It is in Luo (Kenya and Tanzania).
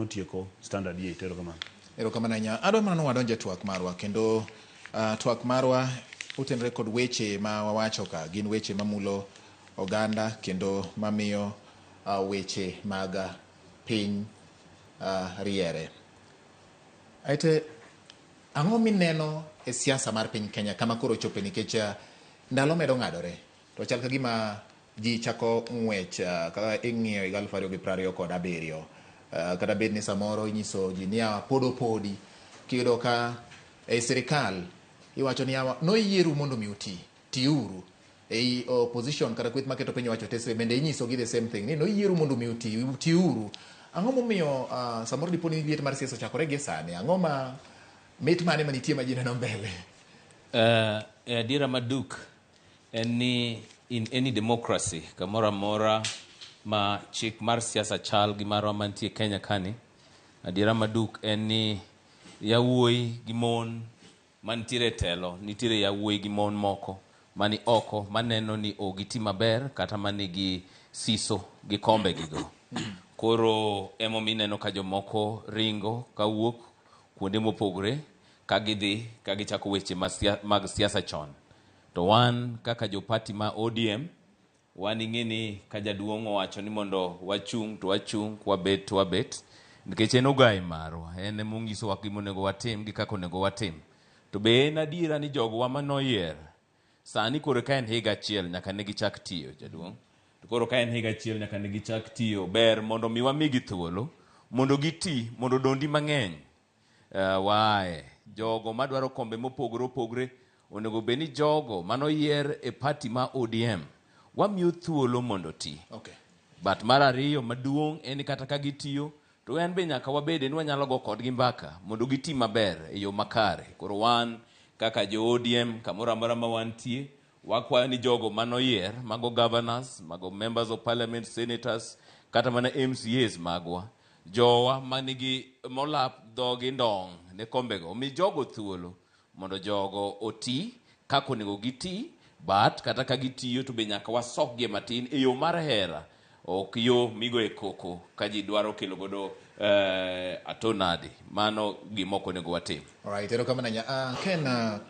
Otieko standard 8. Erokamano. Erokamano ahinya. Adwa mana ni wadonj e twak marwa kendo twak marwa otenore kod weche ma wawacho ka gin weche mamulo oganda kendo mamiyo weche mag piny riere. Aite, ang'o mineno e siasa mar piny Kenya kama koro chope nikech ndalo medo ng'adore to chal ka gima ji chako ng'wech ka ing'iyo higa 2027, kata bed ni samoro inyiso ji ni pod opodi kiyudo ka ei sirikal iwacho ni yawa noyieru mondo mi uti tiuru, ei opposition kata kweth maketo piny owacho tesre bende inyiso gi the same thing ni noyieru mondo mi uti tiuru. Ang'o momiyo samoro dipo ni liet mar siasa ochakore gie sani? Ang'o ma mit mane manitie ma ji neno mbele? E adiera maduk en ni in any democracy, kamoro amora ma chik mar siasa chal gi marwa mantie Kenya kani, adiera maduk en ni yawuoyi gi mon mantiere e telo nitiere yawuoyi gi mon moko mani oko maneno ni ok giti maber kata manigi siso gi kombe gigo. Koro emomiyo ineno ka jomoko ringo kawuok kuonde mopogore ka gidhi ka gichako weche mag siasa chon. To wan kaka jo party ma ODM, wan ing'e ni ka jaduong' owacho ni mondo wachung' to wachung', kwabet to wabet, nikech en ogai marwa, en ema onyisowa gima onego watim gi kaka onego watim. To be en adiera ni jogowa manoyier sani koro ka en higa achiel nyaka ne gichak tiyo, jaduong'. To koro ka en higa achiel nyaka ne gichak tiyo, ber mondo mi wamigi thuolo mondo giti, mondo dondi mang'eny waaye. Jogo madwaro kombe mopogore opogore onego bed ni jogo manoyier e party ma ODM wamiyo thuolo mondo ti. But mar ariyo maduong' en ni kata ka gitiyo to en be nyaka wabede ni wanyalo go kodgi mbaka mondo giti maber e yo makare. Koro wan kaka jo ODM kamoro amora ma wantie wakwayo ni jogo manoyier, mago governors, mago members of parliament, senators, kata mana MCAs magwa, jowa manigi molap dhogi ndong' ne kombego, omi jogo thuolo mondo jogo oti kaka onego giti, but kata ka gitiyo to be nyaka wasokgie matin e yo mar hera, ok yo migoye koko ka ji dwaro kelo godo atonadi. Mano gima ok onego watim. Alright, erokamano ahinya. Ken,